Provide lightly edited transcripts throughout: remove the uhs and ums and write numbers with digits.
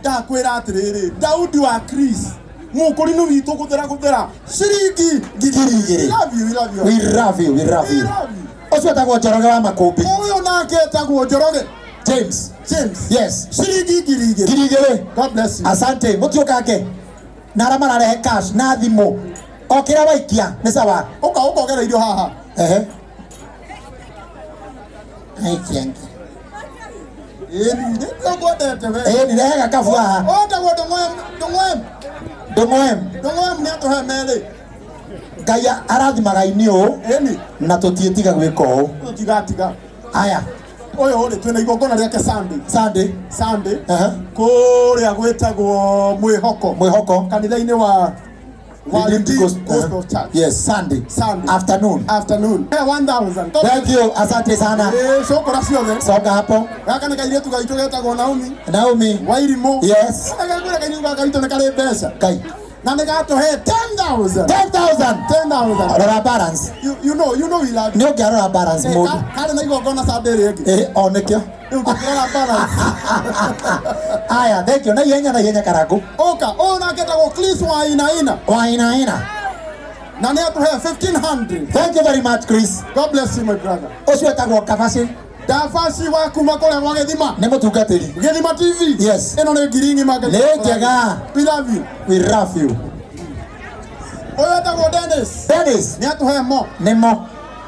Ndakwĩra atĩrĩrĩ, Daudi wa Chris, mũkũrinũ witũ gũthera gũthera ciringi 2,000. Love you, we love you. We love you, we love We you. love you. Ũcio etagwo Njoroge wa Makũmbĩ. Ũyũ nake etagwo Njoroge James. James. Yes. Ciringi 2,000. 2,000. God bless you. Asante. Mũtiũkange. Na arĩa mararehe cash na thimũ. O kĩrĩa waikia nĩ sawa. Ũka ũkogera irio haha. Ehe. Aikia ngi. Ĩni, nĩkuo ngwendete we. Ĩni rehe gakabu haha. Ũyũ etagwo Ndũng'oem, Ndũng'oem, Ndũng'oem. Ndũng'oem nĩ atũhe merĩ. Ngai arathimaga ini ũũ Ĩni, na tũtiĩtiga gwĩka ũũ. tũtigatiga. Aya. Ũyũ rĩ, twĩna igongona rĩake Sunday. Sunday. Sunday. Ehe. Kũrĩa gwĩtagwo Mwĩhoko. Mwĩhoko. Kanitha-inĩ wa Redeemed Redeemed Gospel Gospel Church. Yes, Sunday. Sunday. Afternoon. Afternoon. Hey, 1000. Thank you. Asante sana. Eh, cokora ciothe. Soka hapo. Gaka nĩ kairĩtu gaitũ getagwo Naomi. Naomi. Wairimũ. Yes. Gakwĩra kairĩtu gaka gaitũ nĩ karĩ mbeca. Kai. Na nĩ gatũhe 10,000. 10,000. 10,000. Rora balance. You know we love you. Nĩ ũngĩarora balance Eh, mũndũ. Karĩ na igongona Sunday ĩrĩa ĩngĩ. Eh, o nĩkĩo. Rĩu tũngĩrora balance. Aya, thank you. Na ihenya na ihenya Karangũ. Ũka, ũyũ nake etagwo Chris Wainaina. Wainaina. Na nĩ atũhe 1500. Thank you very much, Chris. God bless you my brother. Ũcio etagwo Kabaci. Ndabaci wa kuma kũrĩa gwa Gĩthima. Nĩ mũtungatĩri. Gĩthima TV. Yes. Ĩno nĩ ngiri ng'ima Ngai. Nĩ njega. We love you. We love you. Ũyũ etagwo Dennis. Dennis. Nĩ atũhe mo Nĩmo.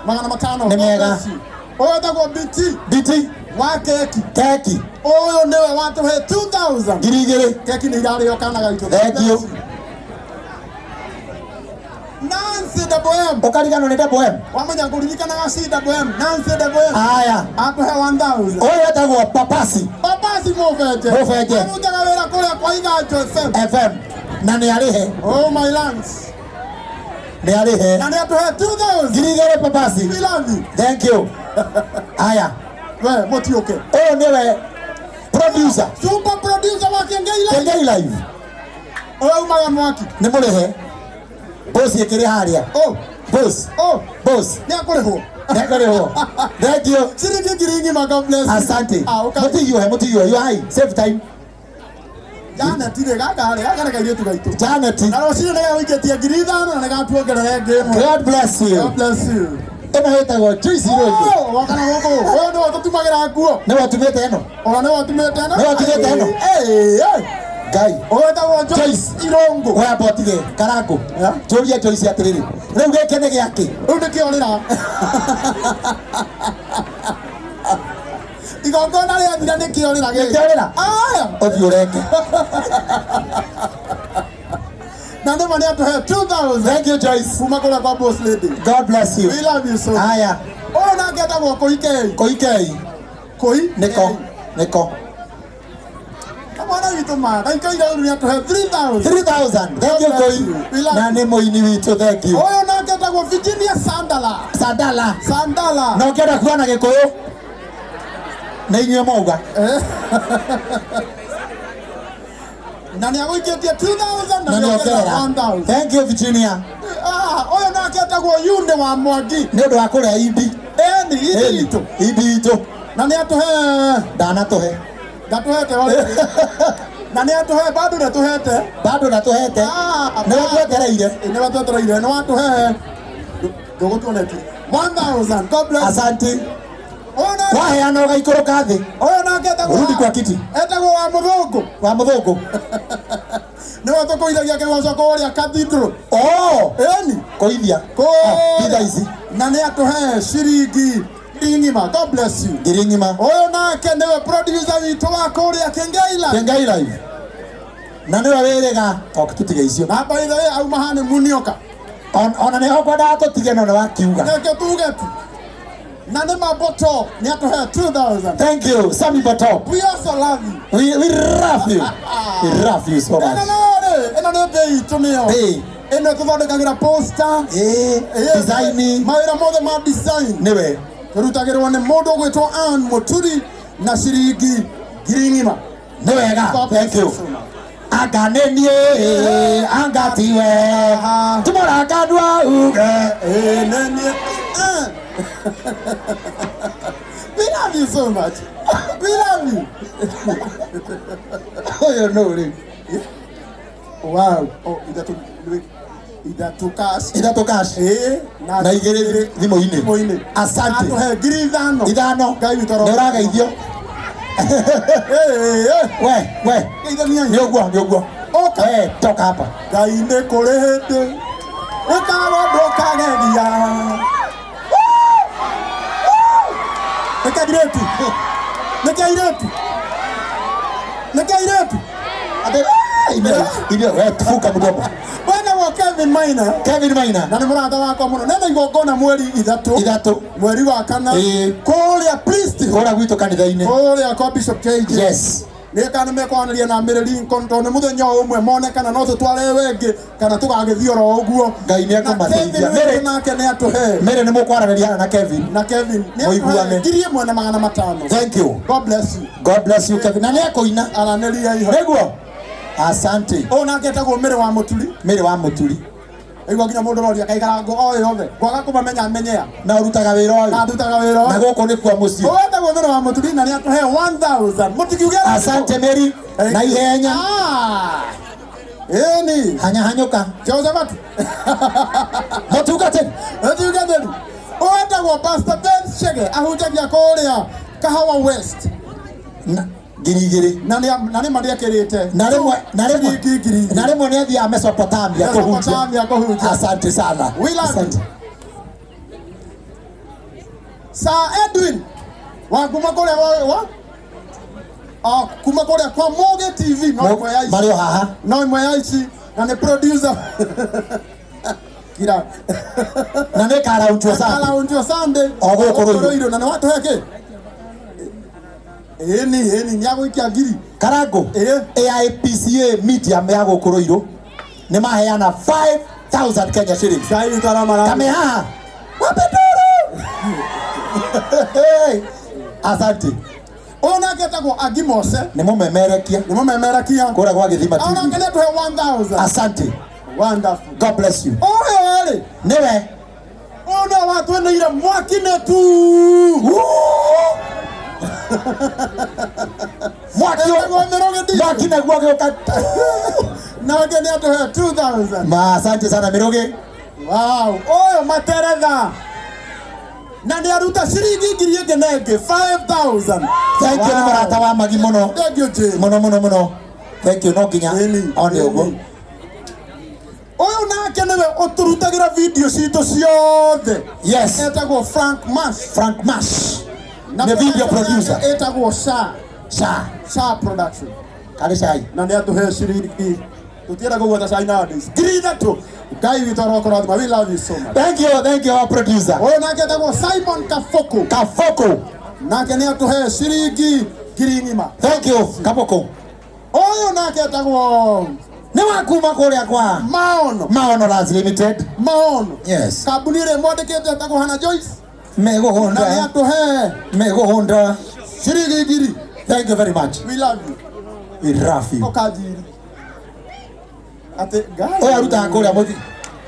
500. Nĩ God mega. bless you. Ũyũ etagwo BT DT. wa keki. Keki. Ũyũ nĩwe watũhe 2000. 2,000. Keki nĩ irarĩo kana gaitũ. Thank you. Nancy Double M. Ũkariganwo nĩ Double M. Wamenya ngũririkanaga C Double M. Nancy Double M. Aya. Atũhe 1000. Ũyũ etagwo Papasi Papasi Mũbenje. Mũbenje. Arutaga wĩra kũrĩa kwa Iganjo FM. FM. Na nĩ arĩhe. Oh my lands. Nĩ arĩhe. Na nĩ atũhe 2000. 2,000 Papasi. We love you. Thank you. Aya. We mũtiũke. Ũyũ nĩwe producer. Super producer wa Kĩengei Live. Kĩengei Live. Ũyũ umaga mwaki. Nĩ mũrĩhe. Boss ĩkĩrĩ harĩa. Oh, Boss. oh, Boss. nĩ akũrĩhwo. Nĩakũrĩhwo. Thank you. Ciringi ngiri ng'ima, God bless you. Asante. Ah, ũka. Mũtihiũhe, mũtihiũhe. You are high. Save time. Janet rĩ, gaka rĩ, gaka nĩ kairĩtu gaitũ. Janet. Na rũcinĩ nĩ gagũikĩtie 5,000 na nĩ gatuongerera ĩngĩ ĩmwe. God bless you. God bless you. Ĩno ĩtagwo Joyce Irũngũ. Oh, woka na gũkũ. Ũyũ nĩwe ũtũtumagĩra nguo. Nĩwe ũtumĩte ĩno. Ona nĩwe ũtumĩte ĩno. Nĩwe ũtumĩte ĩno. Eh, eh. Ngai. Ũyũ wĩtagwo Joyce Joyce. Irũngũ. We amba ũtige Karangũ. Yeah. Njũrie Joyce atĩrĩrĩ. Rĩu gĩkĩ nĩ gĩakĩ? Rĩu nĩkĩo rĩra. Igongona rĩathira nĩkĩo rĩra gĩkĩ. Nĩkĩo rĩra? Aya. Ũthiĩ ũrenge. Na nĩma nĩ atũhe 2000. Thank you Joyce. Kuma kũrĩa kwa Boss Lady. God bless you. We love you so. Aya. Ũyũ nake etagwo Kũi Kei. Kũi Kei. Kũi Nĩko. Nĩko. Na mwana witũ ma gaikaire ũru nĩ atũhe 3000. 3000. Thank you God bless Kũi. you. We love Na you. nĩ mũini witũ thank you. Ũyũ nake etagwo Virginia Sandala. Sandala. Sandala. Na ũngĩenda kuona Gĩkũyũ nĩ inyuĩ mwauga. Eh. Na nĩ agũikĩtie 2000 Na na nĩ nĩongerera ongerera. 1000. Thank you Virginia. Ah, ũyũ nake etagwo Yunde wa Mwangi. Nĩ ũndũ wa kũrĩa indi. Eni, indi itũ. Indi itũ. Na nĩ atũhe Ndanatũhe. ndatũhete already. Na nĩ atũhe bado ndatũhete. Bado ndatũhete. Ah, Nĩwe twetereire. Nĩwe twetereire. Nĩ watũhe. Ndũgũtuonetie. 1000. God bless. Asante. Ũyũ nake Waheana ũgaikũrũka thĩ. ũyũ nake etagwo Rudi kwa kiti. Etagwo wa Mũthũngũ. Wa Mũthũngũ. Nĩwe tũkũithagia kĩgoco kũrĩa Cathedral. Oh, Eni. kũithia. Kũrĩa. Itha ici. Na nĩ atũhe ciringi ngiri ng'ima. God bless you. Ngiri ng'ima. Ũyũ nake nĩwe producer witũ wa kũrĩa Kĩengei Live. Kĩengei Live. Na nĩwe wĩrĩga. Ok, tũtige icio. Na by the way auma haha nĩ Munioka. Ona nĩho ngwendaga tũtige no nĩ wakiuga. Nĩkĩo tuge tu. Na nĩ maboto nĩ atũhe 2000. Thank you, Sammy Botop. We also love you. We love you. We love you so Ĩno much. no rĩ, ĩno nĩ mbĩ itũ nĩyo. Mbĩ. Ĩno tũthondekagĩra poster. Eh, design Mawĩra mothe ma design. nĩwe. Tũrutagĩrwo nĩ mũndũ ũgwĩtwo Ann Mũturi na ciringi ngiri ng'ima. Nĩ wega. God bless Thank you. so much. Anga nĩ niĩ, anga tiwe. Tumũrangandua uge. Eh, nĩ niĩ. Eh. We love you so much. We love you. Ũyũ nũ rĩu? Wow. Oh, ithatũ ithatũ cash. Ithatũ cash. Ĩĩ, Na igĩrĩ thimũ-inĩ. Thimũ-inĩ. Asante. Atũhe 5,000. Ithano. Ngai witũ Nĩ ũrageithio. Ĩĩ, ĩĩ. We, we. Geithaniai. Nĩ ũguo, nĩ ũguo. Ũka. We, toka hapa. Ngai nĩ kũrĩ hĩndĩ ũkarondwo ũkageria. Nĩ kairĩtu. Nĩ kairĩtu. Nĩ kairĩtu. Ate, ah, ine, we, funga mdomo. Wena wa Kevin Maina. Kevin Maina. Na nĩ mũrata wakwa mũno. Nena igongona mweri ithatũ. Ithatũ. Mweri wa kana. Ĩĩ. Kũrĩa Priest. Kũrĩa gwitũ kanitha-inĩ. Kũrĩa kwa Bishop JJ. Yes. Nĩ kana nĩ mekwaranĩria na Mary Lincoln tondũ nĩ mũthenya o ũmwe mone kana no tũtware wengĩ kana tũgagĩthiĩ oro ũguo. Ngai nĩ ekũmateithia. Na Kevin Mary- witũ nake nĩ atũhe. Mary nĩ mũkwaranĩria haha na Kevin. Na Kevin nĩ atũhe Mũiguane. 1,500. Thank you. God bless you. God bless you Kevin. Na nĩ ekũina. Aranĩria iho. Nĩguo. Asante. Ũyũ nake etagwo Mary wa Mũturi. Mary wa Mũturi. Aigua nginya mũndũ ũroria kaikara ngo o yothe. Ngwaga kũmamenya menyea. Na ũrutaga wĩra Na ũyũ. ndutaga wĩra Na ũyũ. gũkũ nĩkuo mũciĩ. Ũyũ etagwo Mary wa Mũturi na nĩ atũhe 1000. Mũtikiuge Asante Mary. Na ihenya. Ah. Ĩni. Hanya hanyũka. Jehoshaphati. Mũtungatĩri. Mũtungatĩri. Ũyũ etagwo Pastor Ben Chege ahunjagia kũrĩa Kahawa West. Na- 2,000. Na nĩ na nĩ ma nĩekĩrĩte. Na rĩmwe na rĩmwe Ciringi 2,000. na rĩmwe nĩ athiaga Mesopotamia kũhunjia. Mesopotamia kũhunjia. Asante sana. We love you. Asante. Sir Edwin wa kuma kũrĩa wa wa kuma kũrĩa kwa Mũgĩ TV no ĩmwe ya ici. Marĩ o haha. No ĩmwe ya ici na nĩ producer. Kira. Na nĩ karaunjwo sana. Karaunjwo Sunday. O gũkũ Rũirũ. Rũirũ na nĩ watũhe kĩ? Ĩni ĩni nĩ agũikia ngiri. Karango. Ĩĩ. AIPCA media ya gũkũ Rũirũ nĩ maheana 5000 Kenya shillings. Ngai witũ aramara. Kame haha. Wape nduru. Hey. Asante. Ũyũ nake etagwo Agi Mose. Nĩ mũmemerekia. Nĩ mũmemerekia. Kũrĩa gwa Gĩthima Ũyũ nake TV. nĩ atũhe 1000. Asante. Wonderful. God bless you. Ũyũ rĩ. Nĩwe. Ũyũ nĩwe watwĩnĩire mwaki nĩ tu. Woo! Mwaki Etagwo Mĩrũgĩ Dini. mwaki naguo gĩũka. Nake nĩ atũhe 2000. Ma asante sana Mĩrũgĩ. Wow. Ũyũ materetha. Na nĩ aruta ciringi ngiri ĩngĩ na ĩngĩ 5000. Thank you nĩ mũrata wa magi mũno. Thank you Jane. Mũno mũno mũno. Thank you no nginya Ĩni, one ũguo. ĩni. Ũyũ nake nĩwe ũtũrutagĩra video citũ ciothe. Yes. Etagwo Frank Mash. Frank Mash. Na Nĩ video production producer. yake ĩtagwo Sha. Sha. Sha Production. Karĩ cai. Na nĩ atũhe ciringi tũtienda kũgweta cai nowadays. 3,000. Ngai witũ arokũrathima. We love you so much. Thank you, thank you our producer. Ũyũ nake etagwo Simon Kafoko. Kafoko. Nake nĩ atũhe ciringi 1,000. Thank you Kafoko. Ũyũ nake etagwo Nĩ wa kuma kũrĩa kwa Maono. Maono Lands Limited. Maono. Yes. Kambuni ĩrĩa mwandĩkĩte etagwo Hannah Joyce. Na nĩ Megũhũnda. atũhe Megũhũnda. ciringi 1,000. Thank you very much. We love you. We love you. Ũkanjiri. Atĩ Ngai. Ũyũ arutaga kũrĩa mũthi.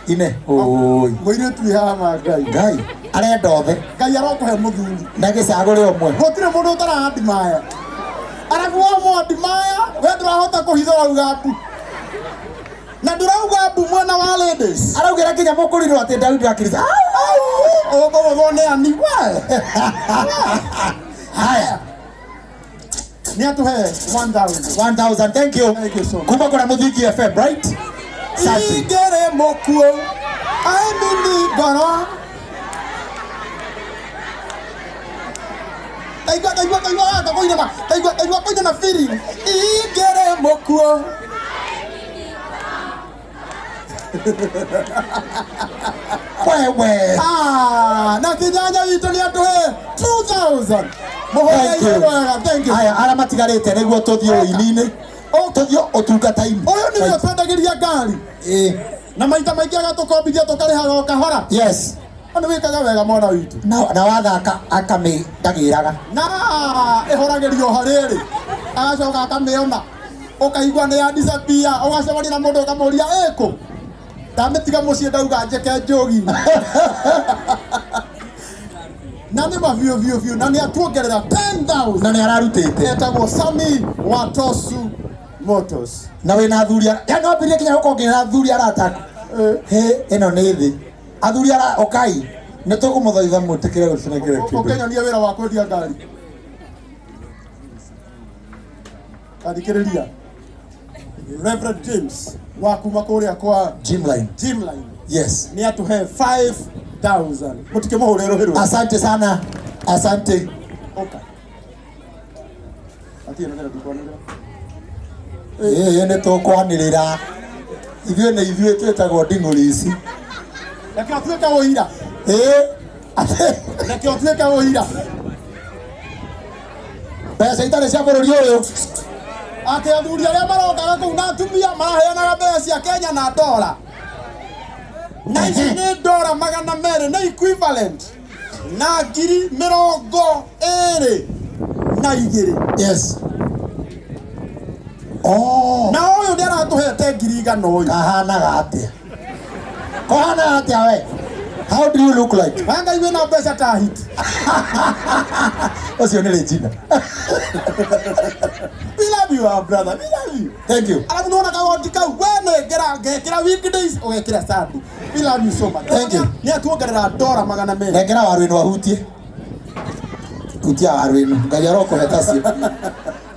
Ine. Oi. Mũirĩtu wĩ haha ma Ngai. Ngai. Arenda othe. Ngai arokũhe mũthuri. Na gĩcagũre ũmwe. Gũtirĩ mũndũ ũtarandimaya. Arabu wa mwandimaya we ndũrahota kũhitha ũrauga mbu. Na ndũrauga mbu mwena wa ladies. Araugĩra nginya mũkũrirwo atĩ Daudi akirica. Ũkũgũthwo nĩ ani we. Haya. Nĩ atũhe 1000. 1000. Thank you. Thank you so much. Kuma kũrĩa Mũthingi FM, right? Asante. Ingĩrĩ mũkuũ aimini ngoro. Taigua taigua taigua gaka kũina ma taigua taigua kũina na feeling. Ingĩrĩ mũkuũ. Wewe. Ah, na kinyanya witũ nĩ atũhe 2000. Thank you. Mũhũre wega, thank you. Haya, arĩa matigarĩte nĩguo tũthiĩ ũini-inĩ. Tũthiĩ ũtungata-inĩ. Ũyũ nĩwe ũtwendagĩria ngari. Ĩĩ. Na maita maingĩ agatũkombithia tũkarĩhaga o kahora. Yes. Nĩ wĩkaga wega mwana witũ. Na wathaka akamĩndagĩraga. Na ĩhoragĩrio harĩrĩ. Agacoka akamĩona. Ũkaigua nĩ ya disappear, ũgacemania na mũndũ ũkamũria ĩkũ. Ndamĩtiga mũciĩ ndauga njĩke njũgi. Na nĩ ma biũ biũ biũ, na nĩ atuongerera 10,000. Na nĩ ararutĩte. Etagwo Sami Watosu Motors. Na wĩna athuri yani wambĩrĩrie nginya gũkongerera athuri arataku. He ĩno nĩ thĩ athuri ara okai nĩ tũkũmũthaitha mwĩtĩkĩre gũtũnengera kĩndũ. Ũkĩnyonia wĩra wa kwendia ngari. Tathikĩrĩria Reverend James wa kuma kũrĩa kwa Gymline. Gymline. Yes. Nĩ atũhe 5000. Mũtikĩmũhũre rũhĩ rũrũ. Asante sana, asante. Ũka. Atirĩ na thĩna, ndikwanĩrĩra. Ĩĩ, nĩ tũkwanĩrĩra ithuĩ, nĩ ithuĩ twĩtagwo nding'ũri ici. Reke ũtuĩke ũira. Ĩĩ. Reke ũtuĩke ũira. Mbeca itarĩ cia bũrũri ũyũ. Atĩ athuri arĩa marokaga kũu na atumia maraheanaga mbeca cia Kenya na ndora, na ici nĩ ndora 200, nĩ equivalent na 22,000. Yes, oh. Na ũyũ nĩ aratũhete 100,000 ũyũ. Kahanaga atĩa? Kohanaga atĩa we? How do you look like? Wa Ngai, wĩna mbeca ta hiti. Ũcio nĩ Regina. We love you, our brother, we love you. Thank you. Arabu nĩwona kagoti kau we nengera ngekĩra weekdays, ũgekĩra Sunday. We love you so much. Thank you. Nĩ atuongerera ndora 200. Nengera waru ĩno ahutie, hutia waru ĩno, Ngai arokũhe tacio.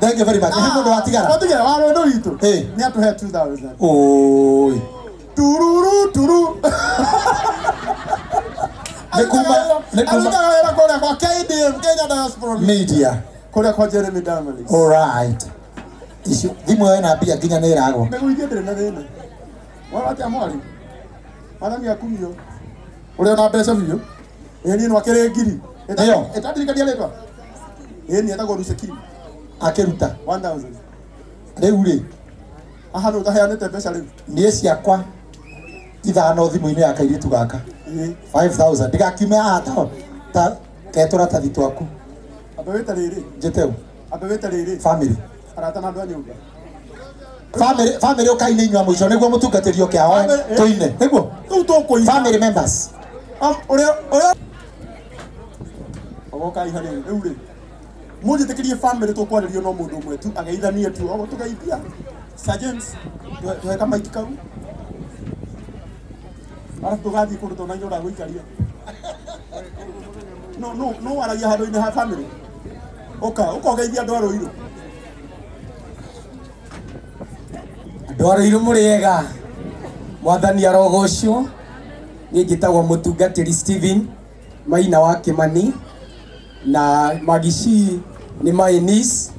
Thank you very much. Nĩ mũndũ watigara? Watigara waru ĩno witũ. Ĩ. Nĩ atũhe 2000. Oi. Tururu turu. Nĩ kuma- Arutaga wĩra kũrĩa kwa KDM, Kenya Diaspora Media. Kũrĩa kwa Jeremy Damaris. All right, icio thimũ ĩyo ĩna mbia nginya nĩ ĩragwa. Mĩgũithie, ndĩrĩ na thĩna. Wara atĩa mwari? Mwathani akumio. Ũrĩa ona mbeca biũ. Ĩ niĩ no akĩrĩ ngiri. Ĩyo. Ĩtandirikania rĩtwa. Ĩ niĩ etagwo Rusekiri. Akĩruta. 1000. Rĩu rĩ. Haha nĩ ũtaheanĩte mbeca rĩu. Niĩ ciakwa 5 thimũ-inĩ ya kairĩtu gaka. Ĩ. 5000 ndigakiume haha ta ketũratathi twaku. Ambe wĩte rĩrĩ. Njĩte ũ? Ambe wĩte rĩrĩ. Family. Arata na andũ a nyũmba. Family, ũkaine inyua mũico nĩguo mũtungatĩri oke ahoe. Family, eh. Tũine nĩguo. Rĩu tũkũina. Family members. Ũrĩa ogoka iha rĩu rĩu rĩ mũnjĩtĩkĩrie family tũkwarĩrio no mũndũ ũmwe tu ageithanie tu ogo tũgeithia. Sir James, tũhe kamaiki kau, arabu tũgathiĩ kũndũ tondũ na ũragũikaria no no no waragia handũ-inĩ ha family. Ũka ũka ũgeithia andũ a Rũirũ. Andũ a Rũirũ, mũrĩega? Mwathani arogocwo. Niĩ njĩtagwo mũtungatĩri Stephen Maina wa Kĩmani, na Magici nĩ my niece,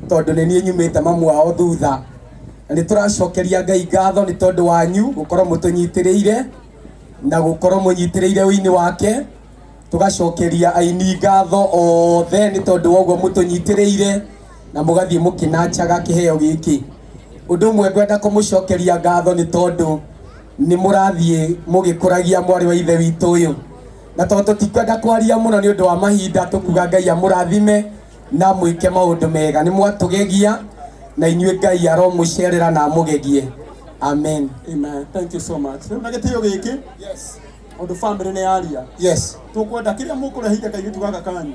tondũ nĩ niĩ nyumĩte mamu wao thutha. Na nĩ tũracokeria Ngai ngatho nĩ tondũ wanyu gũkorwo mũtũnyitĩrĩire na gũkorwo mũnyitĩrĩire ũini wake. Tũgacokeria aini ngatho othe nĩ tondũ wa ũguo mũtũnyitĩrĩire na mũgathiĩ mũkĩnachaga kĩheo gĩkĩ. Ũndũ ũmwe ngwenda kũmũcokeria ngatho nĩ tondũ nĩ mũrathiĩ mũgĩkũragia mwarĩ wa ithe witũ ũyũ, na tondũ tũtikwenda kwaria mũno nĩ ũndũ wa mahinda, tũkuga Ngai amũrathime na mwĩke maũndũ mega. Nĩ mwatũgegia na inyuĩ Ngai aromũcerera na amũgegie. Amen. Amen. Thank you so much. Rĩu na gĩtĩo gĩkĩ, ũndũ family nĩ yaria, tũkwenda kĩrĩa mũkũreheire kairĩtu gaka kanyu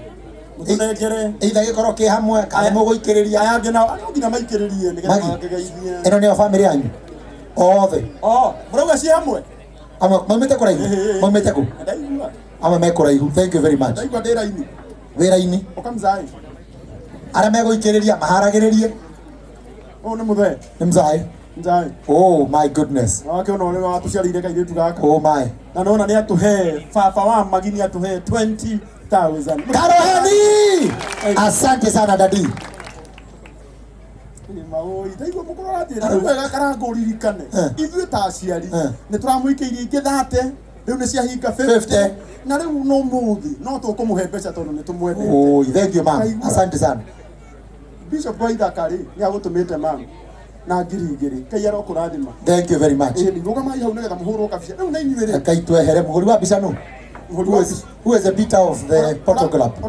mũtũnengere. Either gĩkorwo kĩ hamwe kana mũgũikĩrĩria. Aya angĩ nao no nginya maikĩrĩrie nĩgetha Magi. mangĩgeithie. Ĩno nĩyo family yanyu othe? Oh, mũrauga ciĩ hamwe? Amwe maumĩte kũraihu. Ĩĩ. Maumĩte kũ? Ndaigua. Amwe me kũraihu. Thank you very much. Ndaigua ndĩ raini. Wĩra-inĩ. Ũka mzai. Arĩa megũikĩrĩria maharagĩrĩrie. Ũyũ nĩ mũthee. Nĩ mzaĩ. Mzai. Oh my goodness. Na wakĩona ũrĩa watũciarĩire kairĩtu gaka. Oh my. Na nona nĩ atũhe, baba wa Magi nĩ atũhe 20,000. Karoheni, asante sana dadi. Maũi ndaigua mũkũrũ aranjĩra rĩu wega karanga ũririkane ithuĩ ta aciari nĩ tũramũikĩirie ingĩ 30, rĩu nĩ ciahinga 50. 50. Na rĩu no mũthĩ no tũkũmũhe mbeca tondũ nĩ tũmwendete. Oh, thank you, ma'am. Kaigua. Asante sana. Bishop wa Ithaka rĩ nĩ agũtũmĩte mam na 2,000. Ngai arokũrathima. Thank you very much. Ĩĩ, rũgamai hau nĩgetha mũhũrwo kabica rĩu na inyuĩ rĩ. Reke twehere. Mũhũri wa mbica nũ? Mũhũri wa Who is the beater of the photograph?